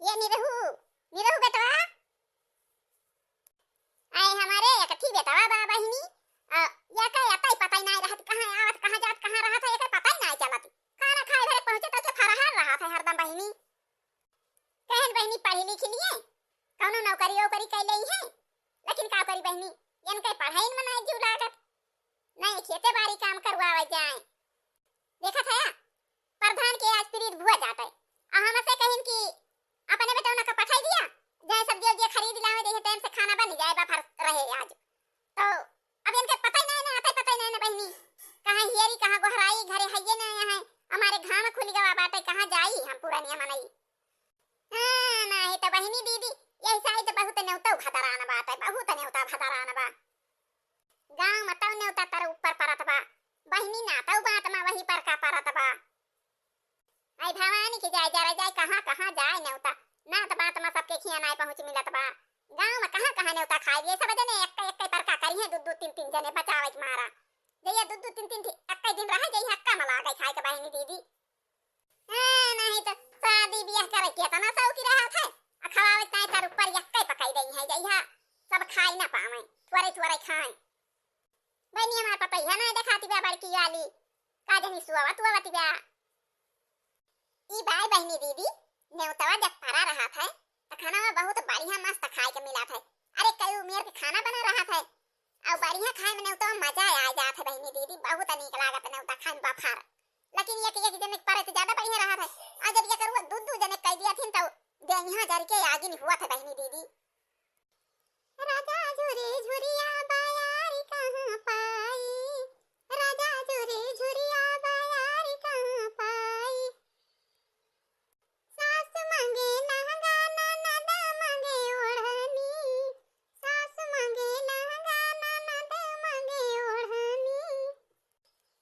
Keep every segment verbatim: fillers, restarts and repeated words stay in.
ए निरहू, निरहू बेटवा। आए हमरे एक ठी बेटवा बा बहिनी, अ, एके एतई पतई नाहीं रहत, कहाँ आवत, कहाँ जात, कहाँ रहत है, एके पतई नाहीं चलत। खाना खाए घरे पहुँचे तो के फरहार रहत है हरदम बहिनी। कहन बहिनी पढ़ी लिखी लिए, कउनो नौकरी ओकरी कइ लेई है, लेकिन का करी बहिनी, इनके पढ़ाई में नाहीं जीव लागत, नाहीं खेते बारी काम करवावे जाए। देखत है, प्रधान के आज प्रीत भुआ जात है, आ हमसे कहिन कि अपने बेटौना का पठाई दिया, जाए सब्जी उब्जी खरीद लावे, देखे टाइम से खाना बन जाए, बफर रहे आज। तो अब इनके पता ही नहीं ना, आता पता ही नहीं ना बहिनी, कहाँ हियरी, कहाँ गोहराई, घरे हइये ना यहाँ, हमारे घाम खुल गवा बाटे, कहाँ जाई हम पुरनिया मनई। हाँ, नहीं तो बहिनी दीदी, यही साइड बहुत नेवता भदरान बाटे, बहुत नेवता भदरान बा। गाँव में तौ नेवता तर ऊपर परत बा, बहिनी ना तौ बात में वही पर का परत बा। आई भवानी के जाए जरा जाए, कहाँ कहाँ जाए नेवता, नात बात में सबके खिया नाई पहुँच मिलत बा। गाँव में कहाँ कहाँ नेवता खाए दिए, सब जने एक एक पर का करी है, दू दू तीन तीन जने बचावे के मारा। जइया दू दू तीन तीन ठी-, एक दिन रहे, जइया हक्का में लागे खाए के बहिनी दीदी। हाँ, नहीं तो शादी ब्याह करे के तना शौकी रहत है, आ खवावे ताए तर ऊपर यक्के पकाई देई है, जइया सब खाई ना पावे, थोड़े थोड़े खाए। बहिनी हमार पतैया ना देखाती बा बड़की वाली, का जनी सुआवत उआवती बा। ई बाय बहिनी दीदी, नेवतवा जब परा रहत है, त खाना में बहुत बढ़िया मस्त खाए के मिलत है। अरे कई उमेर के खाना बना रहत है, और बढ़िया खाए में नेवतवा मजा आ जात है बहिनी दीदी, बहुत नीक लागत नेवता खाए में बफर। लेकिन एक एक जने के परे तो ज्यादा बढ़िया रहत है, और जब ये करुआ दू दू जने कह दिया थिन तो देहिया जर के आगिन हुआ था बहिनी दीदी। राजा झुरे झुरिया बयारी कहाँ पाई, राजा झुरे झुरिया बयारी कहाँ पाई। सास मांगे लहंगा ननद मांगे ओढ़नी, सास मांगे लहंगा ननद मांगे ओढ़नी।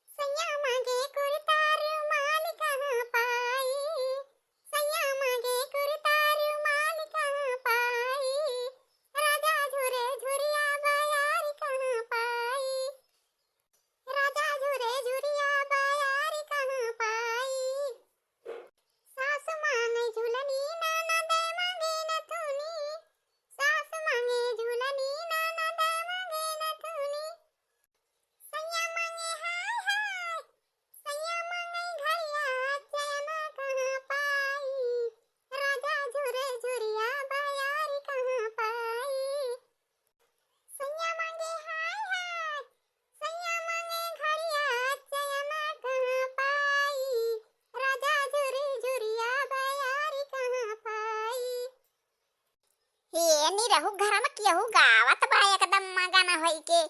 सैया मांगे कुर्ता रुमाल कहाँ पाई, सैया मांगे कुर्ता रुमाल कहाँ पाई। राजा झुरे झुरिया बयार कहाँ पाई, राजा झुरे झुरिया बयार कहाँ पाई। सास मांगे झुलनी ननद मांगे नथुनी, सास मांगे झुलनी ननद मांगे नथुनी। सैया मांगे हाय हाय, सैया मांगे घड़िया चैना कहाँ पाई, राजा झुरे झुरिया बयार कहाँ पाई। सैया मांगे हाय हाय, सैया मांगे घड़िया चैना कहाँ पाई, राजा झुरे झुरिया बयार कहाँ पाई। हे निरहू, घर में केहू गावत बा एकदम मगन होई के।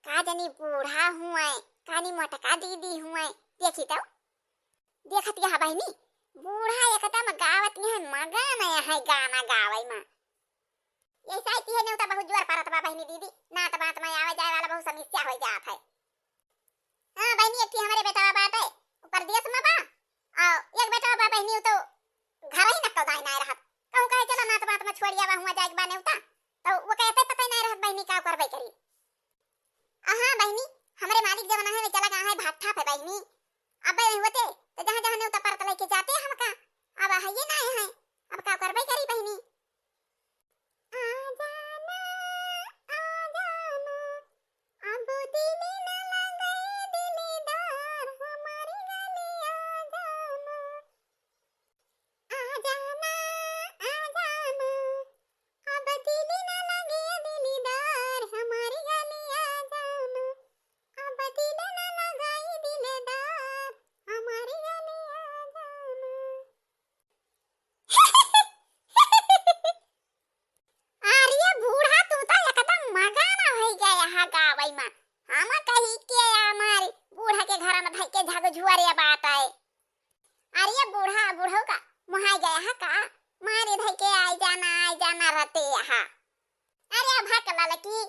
का जनी बूढ़ा हुए, कानी मोटका दीदी हुए, देखी तो। देखत यह बहिनी, बूढ़ा एकदम गावत यह मगन है गाना गावे में। ऐसा ही है नेवता बहुत जोर परत बा बहिनी दीदी, नात बात में आवे जाए वाला बहुत समस्या हो जात है। हाँ बहिनी, एक ठी हमरे बेटवा बाटे, उ परदेस में बा। आ एक बेटवा बा बहिनी, उ तो घर ही नक्को दाई नाय रहत। कहूँ कहे चला नात बात में छोड़िया बा, हुआ जाए के बा नेवता, तो वो कहते पता ही नाय रहत बहिनी, का करबे करी। आ हाँ बहिनी, हमरे मालिक जवन है, वे चला गया है भाठा पे बहिनी। अब बे होते, तो जहाँ जहाँ नेवता परत लेके जाते हमका, अब है ये नाय है, अब का करबे करी बहिनी। आ जाना, आ जाना, अब दिल न लगे दिलदार, हमारी गली आ जाना। आ जाना, आ जाना, अब दिल न लगे दिलदार, हमारी गली आ जाना। अब दिल न लगे दिलदार, हमारी गली आ जाना। अरे बूढ़ा, तू तो एकदम मगन होइ गया है गावई में। हम कही के हमारी बूढ़ा के घर में धई के झकझुआरे बात है। अरे बूढ़ा, बूढ़ऊ का मुहाई गया है का? मारे धई के आई जाना, आई जाना रहते यहाँ। अरे भक ललकी,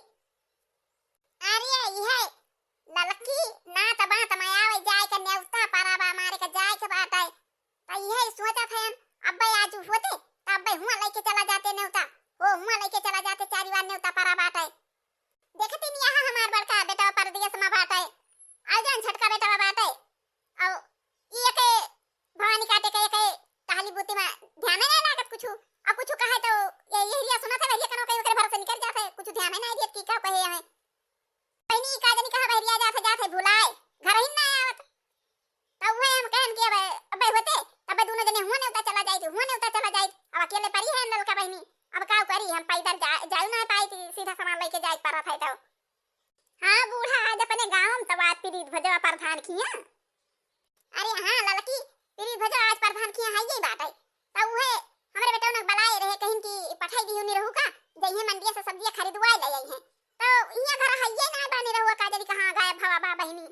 अरे इहे ललकी, नात बात में आवे जाए के नेवता परा बा, मारे के जाए के बाटे। त इहे सोचत हन, अब्बे आज होते, त अब्बे हुआं लेके चला जाते नेवता। हो, हुआं लेके चला जाते, चारी बार नेवता परा बाटे। देखती नहीं, यहाँ हमार बड़का बेटा परदेस में बाटे, आ जान छोटका बेटा बाटे। और ये के भवानी काटे के, के टहली बूती में ध्यान नहीं लागत कुछ। चला जाई। अब अकेले परी है ललका बहिनी, अब का करी, हम पैदल जा, जाऊ ना पाई, सीधा सामान लेके जाए पड़त है तो। हाँ बूढ़ा, आज अपने गाँव में तब आज प्रीत भजवा प्रधान किया। अरे हाँ ललकी, प्रीत भजवा आज प्रधान किया है यही बात है। तो उहे हमरे बेटौना के बलाए रहे, कहिन कि पठाई दिहु निरहू का, जइहे मंडिया से सब्जिया खरीदवाए ले आई हैं। तो इहाँ घर है ये ना बा निरहुआ, का जनी कहाँ गायब भवा बा बहिनी।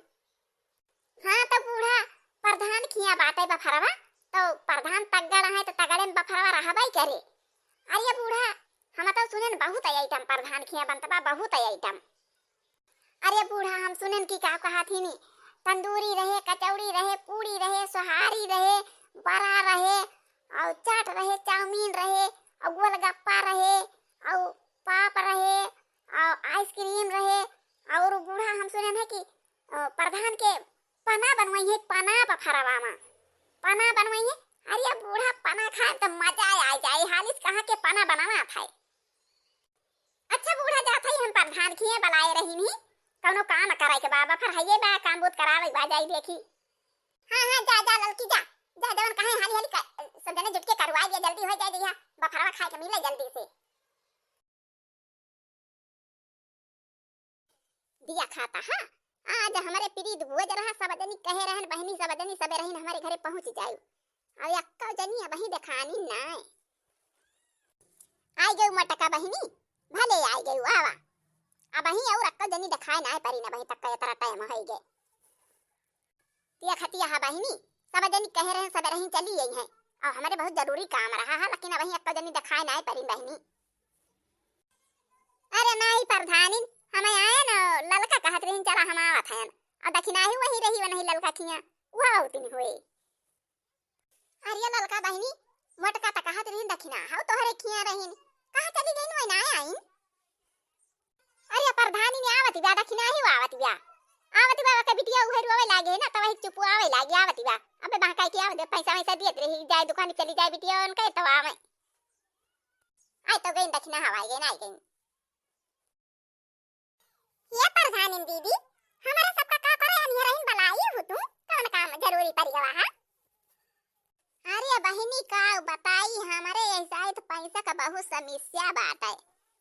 हाँ तो बूढ़ा, प्रधान किया बाटे बफरवा, तो प्रधान तगड़ है तो तगड़े में बफरवा रहबे करे। अरे बूढ़ा, हम तो सुनेन बहुत आइटम प्रधान किया बनत बा, बहुत आइटम। अरे बूढ़ा, हम सुनेन कि का कहत हिनी, तंदूरी रहे, कचौड़ी रहे, पूड़ी रहे, सोहारी रहे, बड़ा रहे, और चाट रहे, चाउमीन रहे, और गोलगप्पा रहे, और पाप रहे, और आइसक्रीम रहे, और बूढ़ा हम सुनेन है कि, अ, प्रधान के पना बनवाई है, पना बफरवा मा पना बनवाई है। अरे बूढ़ा, पना खाए तो मजा आ जाए, हालिस कहाँ के पना बनावा था। अच्छा बूढ़ा, जात हई, हम प्रधान खिए बलाए रही नहीं, कौनो काम करे के बा, बफर हइये बा, काम बूत करावे के बा, जाई देखी। हाँ हाँ, जा जा ललकी जा, जा जवन कहे हाली हाली क-, सब जने जुट के करवाई दिया, जल्दी हो जाए, जइहा बफरवा खाए के मिले जल्दी से। दिया खाता, हाँ। आज हमरे प्रीत भोज रहा, सब जनी कहे रहन, बहिनी सब जनी सबे रहिन हमरे घरे पहुँच जायु। अब एक्को जनी अबहीं देखानी नाय। आई गयु मोटका बहिनी, भले आई गयु, आवा। अबहीं और एक्को जनी देखाए नाय परी न, अबहीं तक एतरा टाइम होई गए। तिया खतिया हा बहिनी, सब जनी कहे रहन, सब रहिन चली आई हैं। अब हमरे बहुत जरूरी काम रहा है, लेकिन अबहीं एक्को जनी देखाए नाय परी बहिनी। अरे नाई प्रधानिन, हम आयन, ललका कहत रहिन, चला हम आवत हयन। और दखिनाही वही रही, वनही ललका खिया, वह बहुत दिन हुए। अरे ललका बहिनी, मोटका त कहत रहिन दखिना, हौ तोहरे खिया रहिन, कहाँ चली गइन, वही ना आइन? अरे प्रधानिन आवत बा, दखिनाही आवत बा, आवत बा, ओके बिटिया उहे रोवे लागे है ना, तब वही चुप आवे लागे, आवत बा। अबे बहकाई के आवत, पैसा वैसा दियत रही, जाए दुकान चली जाए बिटिया उनके, तब आवे। आई तो गइन दखिना हवाई गइन, आई गइन। ये प्रधानिन दीदी, हमरे सबका का करे अनिहरहिन बलाई हु तू? कौन काम जरूरी परि गवा है? अरे बहिनी का बताई, हमरे यही साइड पैसा का बहुत समस्या बाटे।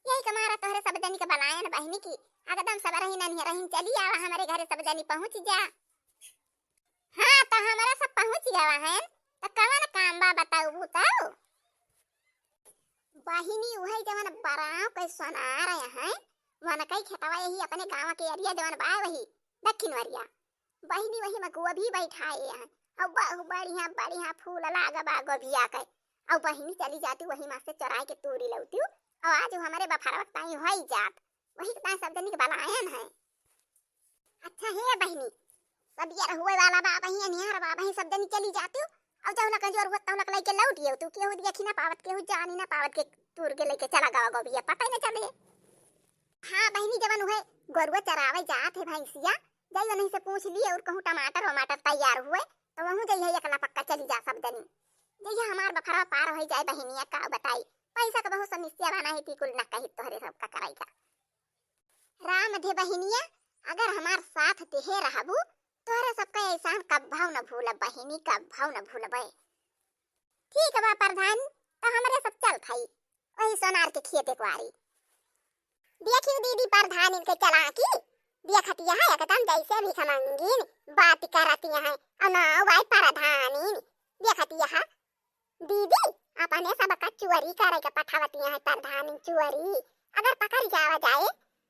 यही के मारा तोहरे सब जनी के बलायन बहिनी की, एकदम सब रहिन अनिहरहिन चली आवा हमरे घरे, सब जनी पहुँच जा। हाँ, तो हमरा सब पहुँच गवा है, तो कवन काम बा बताऊ बताऊ? बहिनी उहे जवन बराव के सोनार है, वनकई खेतवा यही अपने गाँव के एरिया जवन बा वही, दक्षिण वरिया। बहिनी वही में गोभी बैठाए हैं, और बहु बढ़िया बढ़िया फूल लाग बा गोभिया के। और बहिनी चली जाती वही में से चोराए के तूरी लौती, और आज हमरे बफरवा के ताई होई जात, वही के ताई सब जनी के बलायन है। अच्छा हे बहिनी, सदिया रहुए वाला बा बहिन, निहार बा बहिन, सब जनी चली जाती हो। और जौलक जोर हुआ तौलक लेके लौट गयो तू, केहू देखी ना पावत, केहू जानी ना पावत के तूर के लेके चला गवा गोभिया, पता ही ना चले। हाँ बहिनी, जवन उहे गोरुआ चरावे जात है भैंसिया, जाई वहीं से पूछ लिए और कहूँ टमाटर वमाटर तैयार हुए, तो वहूँ जइहे एकला पक्का चली जा सब जनी। जइहे हमार बफरवा पार हो जाए बहिनिया, का बताई, पैसा का बहुत समस्या बना है, ती कुल ना कही तोहरे सबका कराई का। राम दे बहिनिया, अगर हमार साथ देहे रहबू, तोहरे सबका एहसान कब्भौ न भूलब बहिनी, कब्भौ न भूलबै। ठीक बा प्रधान, तो हमरे सब चल खाई वही सोनार के खेत एक बारी। देखियो दीदी प्रधानिन के चलाकी, देखतिया है एकदम जैसे भिखमंगिन बात करतिया है, और नाव बाई प्रधानिन, देखतिया है दीदी, अपने सबका चोरी करे के पठावतिया है प्रधानिन चोरी। अगर पकड़ जावा जाए,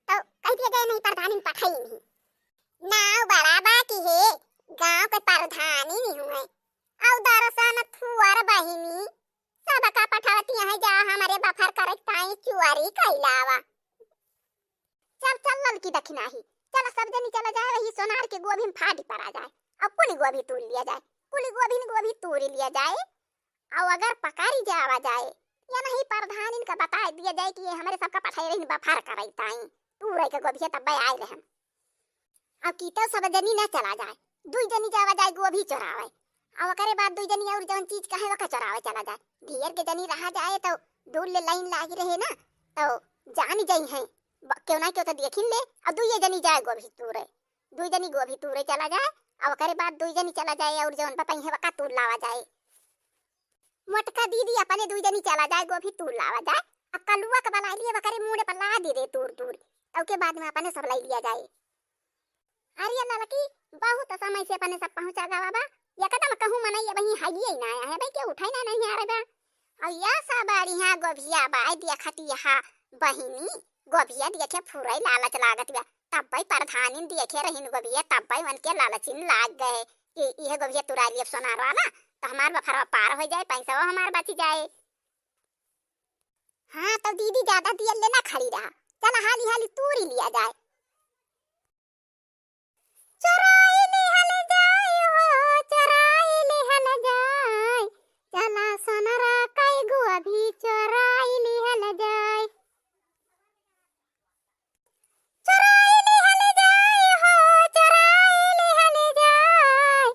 तो कह दिया जाए, "नहीं, प्रधानिन पठाई नहीं।" नाव बड़ा बा कि हे, गाँव के प्रधानिन हुए। और दरसन थुअर बहिनी, सबका पठावतिया है, जा हमरे बफर करे ताई चोरी कैलावा। चल, चल ललकी दखिनाही, चल सब जनी चला जाए, वही सोनार के गोभी में फाटी पड़ा जाए, और कुली गोभी तूर लिया जाए, कुली गोभी न गोभी तूर लिया जाए। और अगर पकड़ी जावा जाए, या नहीं प्रधानिन का बताए दिया जाए कि ये हमरे सबका पठाई रहिन बफर करे ताई, तूरे के गोभिया तब्बे आए रहन। अब की तो सब जनी ना चला जाए, दुई जनी जावा जाए गोभी चोरावे, और ओकरे बाद दुई जनी और जौन चीज कहे वका चोरावे चला जाए। ढेर के जनी रहा जाए तो दूर ले लाइन लागी रहे ना, तो जानी जाई हैं, ब-, क्यों ना क्यों तो देखिन ले, और दुइये जनी जाए गोभी तूरे, दुई जनी गोभी तूरे चला जाए, और ओकरे बाद दुई जनी चला जाए और जौन बताई है वका तूर लावा जाए। मोटका दीदी अपने दुइ जनी चला जाए, गोभी तूर लावा जाए। अब कलुआ के बलाइ लिहे, वकरे मूड़े पर लादि दे तूर तूर, तउ के बाद में अपने सब लइ लिया जाए। अरे ललकी, बहुत समय से अपने सब पहुँचा गवा बा, एकदम कहूँ मनई अबहीं हइये ना आया है भाई, के उठाई ना नहीं आ रहा बा। अउ या सब बढ़िया गोभिया बाय देखत यहाँ बहिनी, गोभिया देखे फुरई लालच लागत बा। तब्बे प्रधानिन देखे रहिन गोभिया, तब्बे उनके लालचिन लाग गए कि इहे गोभिया तुराई लियब सोनार वाला, तो हमार बफरवा पार होइ जाए, पैसवा हमार बचि जाए। हाँ, तो दीदी ज्यादा दियल ले ना खड़ी रहा, चला हाली हाली तूरी लिया जाए। चोराई लिहल जाए हो, चोराई लिहल जाए, चला सोनरा कई गोभी चोराई लिहल जाए। चोराई लिहल जाए हो, चोराई लिहल जाए,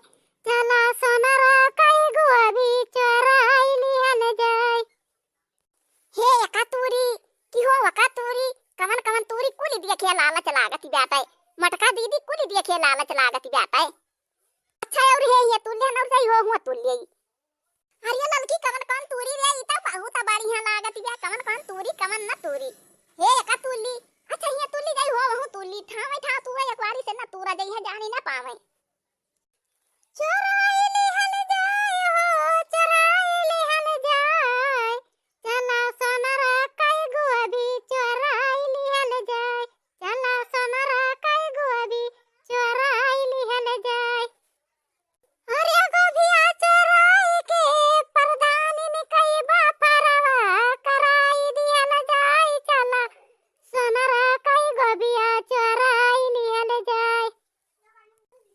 चला सोनरा कई गोभी चोराई लिहल जाए। हे एका तूरी, कि हो ओका तूरी, कवन कवन तूरी कुली देखे लालच लागत बाटे। मोटका दीदी कुली देखे लालच लागत बाटे। अच्छा, और हे, ये तूर ले, और सही हो, हुआ तूर ले। अरे ललकी, कवन कवन तूरी रे, ई तो बहुत बढ़िया लागत बा। कवन कवन तूरी, कवन न तूरी। हे एका तूर ली, अच्छा, ये तूर ली जाई हो, वहू तूर ली। ठावे ठा तूरे, एक बारी से न तूरा जाई है, जानी न पावे। चोराई लिहल जाए हो, चोराई लिहल जाए, चला सोनरा कई गोभी चोराई लिहल जाए, चला सोनरा कई गोभी चोराई लिहल जाए। अरे गोभिया चोराई के प्रधानिन कई बफरवा कराई दिहल जाए, चला सोनरा कई गोभिया चोराई लिहल जाए।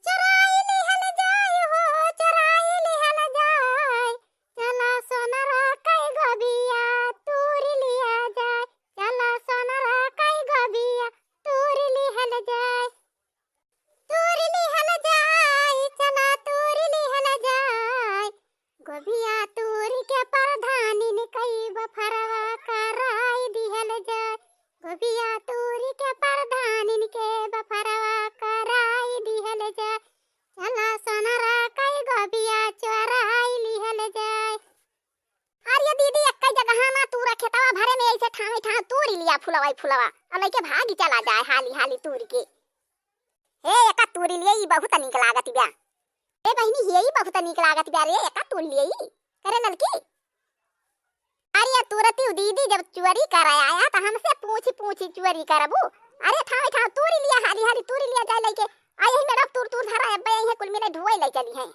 चोराई लिहल जाए हो, चोराई लिहल जाए, चला सोनरा कई गोभिया तूर लिया जाए, चला सोनरा कई गोभिया तूर लिहल जाए। तूर लिहल जाए, चला तूर लिहल जाए, गोभिया तूर के प्रधानिन कई बफरवा कराई दिहल जाए, गोभिया तूर के प्रधानिन के बफरवा कराई दिहल जाए, चला सोनरा कई गोभिया चोराई लिहल जाए। अरे दीदी, एक्कै जगह ना तूरा, खेतवा भरे में ऐसे ठावे ठाव तूरी लिया फुलवा ही फुलवा, और लइके भागी चला जाए हाली हाली तूरी के। हे एका तूरी लिए, ई बहुत नीक लागत बा। ए बहिनी, हे ई बहुत नीक लागत बा रे, एका तूरी लिए ई। करे ललकी, अरे तुरती दीदी जब चोरी करे आया तो हमसे पूछी पूछी चोरी करबू। अरे ठाव ठाव तूरी लिया, हाली हाली तूरी लिया जाए लइके। आ यही में रब तूर तूर धरा, अब्बे यही कुल मिले ढुआई ले चली है।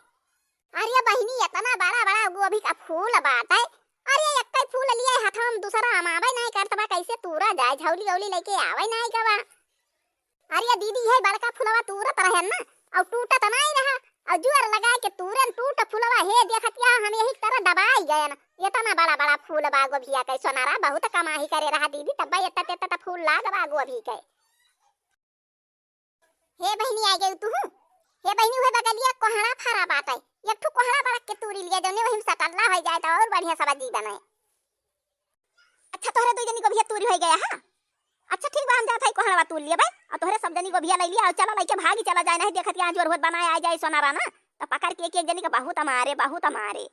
अरे बहिनी, इतना बड़ा बड़ा गोभी का फूल बाटे। अरे एक्कै फूल लिए हथवा में, दूसरा हम आवे नहीं करत बा, कैसे तूरा जाए, झौली औली लेके आवे नहीं गवा। अरे दीदी, ये बड़का फुलवा तूरत रहन ना, और टूटत नहीं रहा, और जोर लगा के तूरन, टूट फुलवा, हे देखत या हम यही तरह दबाई गयन। इतना बड़ा बड़ा फूल बा गोभिया के सोनारा, बहुत कमाही करे रहा दीदी, तब इतना इतना फूल लाग बा गोभी के। हे बहिनी, आ गई तू? हे बहिनी, उहे बगलिया कोहड़ा फरा बाटे, एक ठो कोहड़ा बड़क के तूरी लिया, जौने वही में सटल्ला हो जाए तो और बढ़िया सब्जी बने। अच्छा, तोहरे दो जनी गोभिया तूरी हो गया है। अच्छा ठीक बा, हम जात हई कोहड़वा तूर लिए भाई, और तोहरे सब जनी गोभिया ले लिया, और चला लइके भागी चला जाए, नहीं देखत यहाँ जोर होत बनाए आ जाए सोनारा ना, तो पकड़ के एक एक जनी के बहुत मारे, बहुत मारे।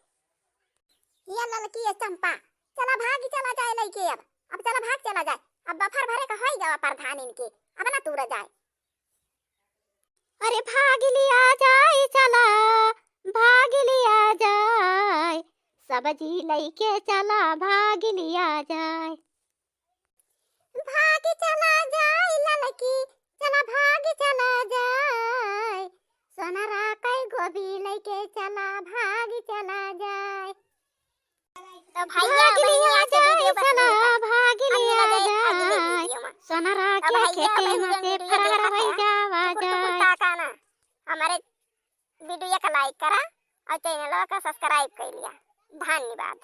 ये ललकी, ये चंपा, चला भागी चला जाए लइके अब, अब चला भाग चला जाए, अब बफर भरे का होई गवा प्रधानिन के, अब ना तूरा जाए। अरे भाग लिया जाए चला, भाग लिया जाए, सब्जी लइके चला, भाग लिया जाए। भाग चला जाए ललकी, चला भाग चला जाए, सोनरा कई गोभी लइके चला, भाग चला जाए। तो भैया, भाग बहिनी, लिया आज के जाए वीडियो बस चला, इतना। भाग अब लिया मिला जाए अगले जाए, वीडियो में। सोनरा तो के भैया, खेते बहिनी, में से वीडियो फरार देखा हो था, जावा टुकुर टुकुर जाए। ताका ना, हमारे वीडियो का लाइक करा और चैनल का सब्सक्राइब कर लिया। धन्यवाद।